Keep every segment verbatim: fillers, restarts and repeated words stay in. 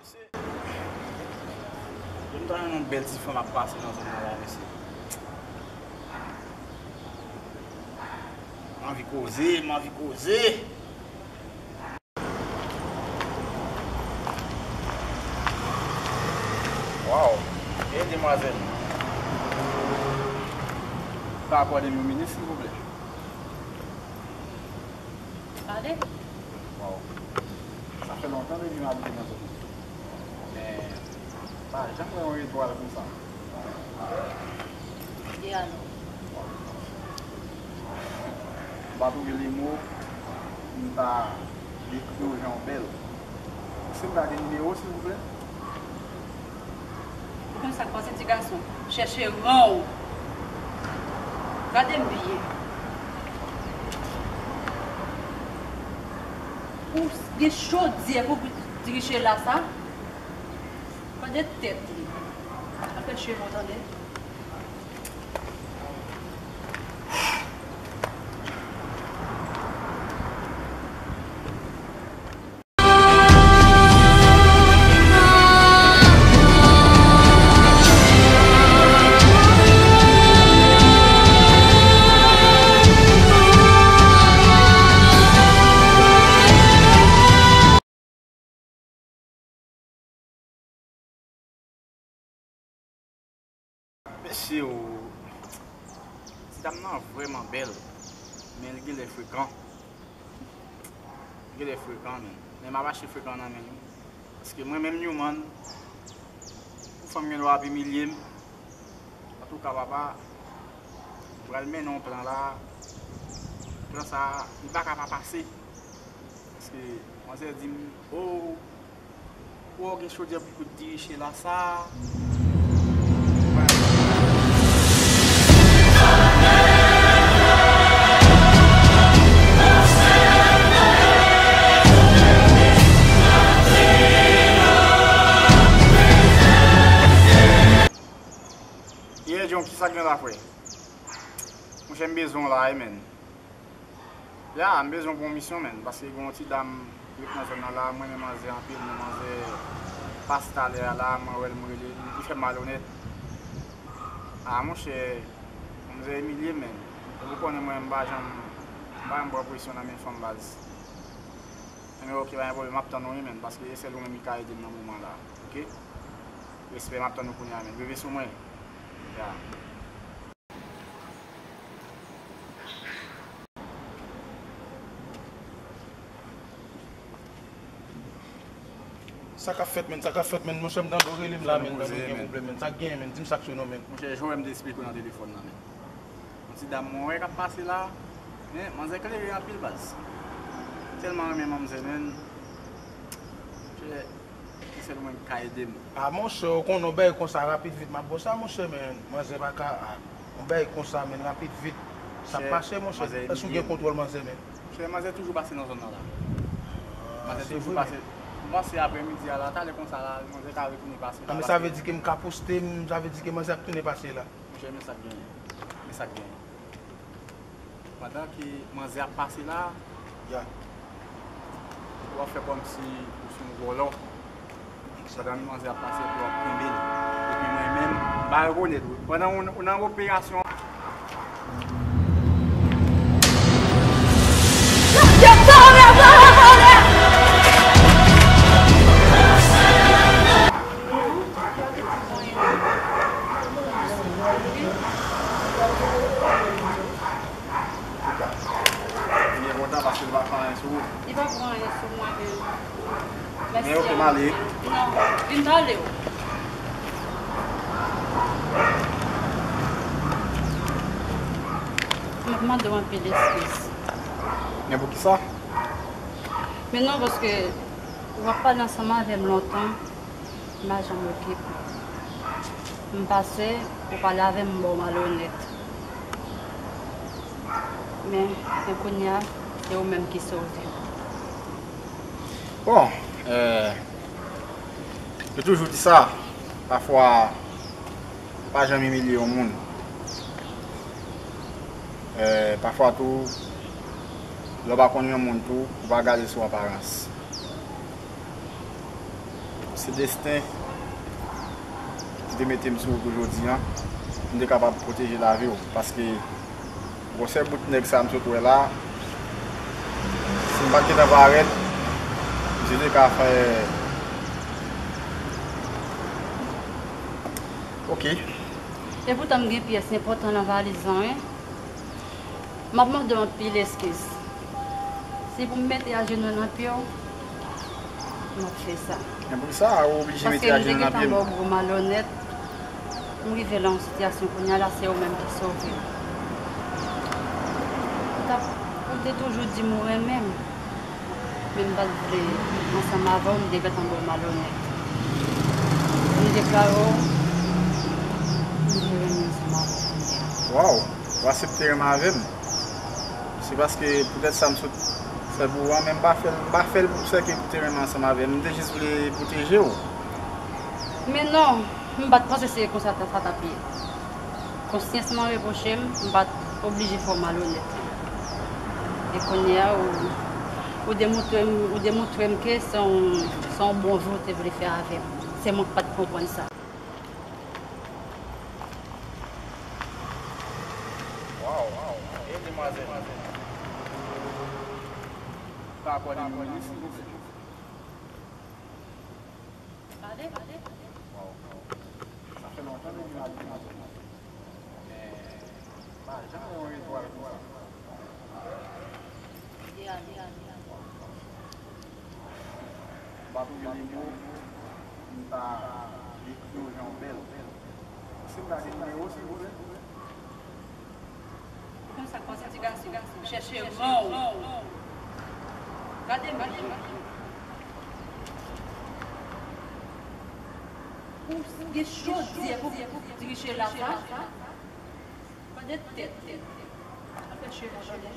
Mesye, m ta renmen yon bèl ti fanm ap pase nan zòn nan la, mesye. M anvi koze, m anvi koze. Waw, e demwazèl. Ou ka akòde m yon minit, silvouplè? Pale. Waw. Sa fè lontan depi m abite nan zòn nan. Men, m pa janm wè yon etwal konsa. E alò? M pa twouve le mo pou m ta dekri w jan w bèl. Èske m ka gen nimewo w, silvouplè? Ou konn sa k pase, ti gason? Chèche ran w. Gade m byen. Ou gen chodyè pou diriche la sa? Gade tèt li. Al fè cheve w, tande. Mesye o, ti dam nan vrèman bèl, men l genlè frekan. Li genlè frekan, men, men m ap achte frekan nan men l wi. Paske mwen menm, Newman, pou fanm gen dwa ap imilye m. Antouka, papa, m pral mennen yon plan la. Plan sa, li pa ka pa pase. Paske manzè di m, o, ou wè w gen chodyè pou kout diriche la sa. Ye, John, kisa k gen la, frè? Monchè, m bezwen w la wi, menn. Ya, m bezwen w pou yon misyon, menn, paske gen yon ti dam ki ret nan zòn nan la, m renmen manzè anpil, men manzè pase talè a la, mwen wè l, m rele l, li fè m malonèt. A, monchè, manzè imilye m, menn. Epi w konnen mwen, m pa janm, m pa janm pran presyon nan men fanm, baz. Enben, oke, pa gen pwoblèm, m ap tann ou wi, menn, paske e sèl ou menm ki ka ede m nan moman la, oke? Respè, m ap tann ou kounye a, menn. Veve sou mwen. Ya. Sa k ap fèt, menn? Sa k ap fèt, menn? Monchè, m tande w rele m la, menn, tande w gen pwoblèm, menn. Sa k genyen, menn? Di m sa k sou non, menn. Monchè, Joe, m te esplike w nan telefòn nan, menn. Yon ti dam mwen wè k ap pase la, men manzè klere anpil, baz. Tèlman renmen manzè, menn. Monchè, se sèl ou menm ki ka ede m. A, monchè, ou konnen yon bagay konsa rapid vit, m ap ba w sa, monchè, men manzè pa ka, a, yon bagay konsa, men rapid vit. Sa ap pase, monchè. Èske w gen kontwòl manzè, men? Monchè, manzè toujou pase nan zòn nan la. A, manzè toujou pase. M panse aprèmidi a la, talè konsa la, manzè ka retounen pase la. A, men sa vle di ke m ka poste m, sa vle di ke manzè ap tounen pase la. Monchè, men sa k genyen. Men sa k genyen. Pandan ke manzè ap pase la, ya, w ap fè kòmsi ou se yon vòlò. Pandan manzè ap pase, pou w ap kenbe l. Epi mwen menm, m pa rekonèt ou. Pandan ou, ou nan operasyon. Li byen kontan paske l pa fè anyen sou ou. Li pa fè anyen sou mwen menm. Men oke, m ale. Non, vin pale w. M ap mande w anpil eskiz. Men poukisa? Men non, paske w ap pale ansanm avè m lontan. M pa janm okipe w. M panse ou pale avè m, m ba w malonèt. Men, men kounye a, se ou menm ki sove m. Bon, eh, yo toujou di sa, pafwa, pa janm imilye yon moun. Eh, pafwa tou, lè w pa konn yon moun tou, ou pa gade sou aparans. Se desten ki te mete m sou wout ou jodi a, pou m te kapab pwoteje lavi w. Paske gwosè bout nèg sa a m sot wè la, si m pa t gentan parèt, misye te ka fè. Ok. Epoutan, m gen pyès enpòtan nan valiz lan, wi. M ap mande w anpil eskiz. Si pou m mete ajenou nan pye w, m ap fè sa. Men poukisa ou oblije mete ajenou nan pye m? Paske m te gentan ba w gwo malonèt. M rive nan yon sitiyasyon kounye a la, se ou menm ki sove m. Ou t ap, ou te toujou di m ou renmen m. Men m pa t vle ansanm avè w, m te gentan ba w malonèt. M deklare w, m vle renmen ansanm avè w kounye a. Waw, ou aksepte renmen avè m? Se paske poutèt sa m sot fè pou ou an, men m pa fè l, m pa fè l pou sèke pou te renmen ansanm avè m. M te jis vle pwoteje w. Men non, m pa t panse se konsa sa t ap ye. Konsyans mwen repwoche m, m pa t oblije fè w malonèt. E kounye a, ou, ou demontre m, ou demontre m ke se yon, se yon bon vi w te vle fè avè m. Se mwen k pa t konprann sa. Waw, e demwazèl? Pa kwè nan moun isi, mesye. Pale, pale, pale. Waw. Sa fè lontan depi m ap vin. Men, m pa janm wè yon etwal konsa. Deal, deal, deal. M pa twouve li mo pou m ta dekri w jan w bèl. Si m ka gen nimewo w, silvouplè? Konsa, konsa, ti gason, chèche ran w. Gade m byen. Ou gen chodyè pou triche la sa. Gade tèt. Al fè cheve w, gade.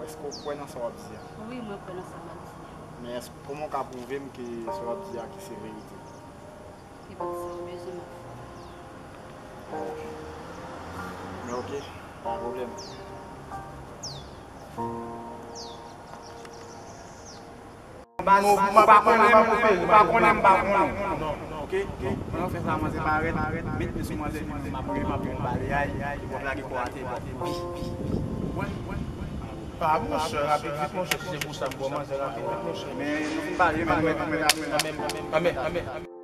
Èske w kwè nan sa w ap di a? Wi, mwen kwè nan sa m ap di a. Men èske, kòman w ka pwouve m ke sa w ap di a ki se verite? Nenpòt sa w bezwen, m ap fè. Men oke, pa pwoblèm. Baz, ou pa konnen m, ou pa konnen m, pa konnen w. Non, oke? Bon, pandan w fè sa, manzè parèt, met men sou manzè, di m ap rive, m ap jwenn baleyay, epi w ap lage kò w atè, epi w ap pi. Pa monchè, rapid vit monchè, si se pou sa m ba w manzè rapid vit monchè. Men nou fin pale, men nou mèt, nou mèt, nou mèt.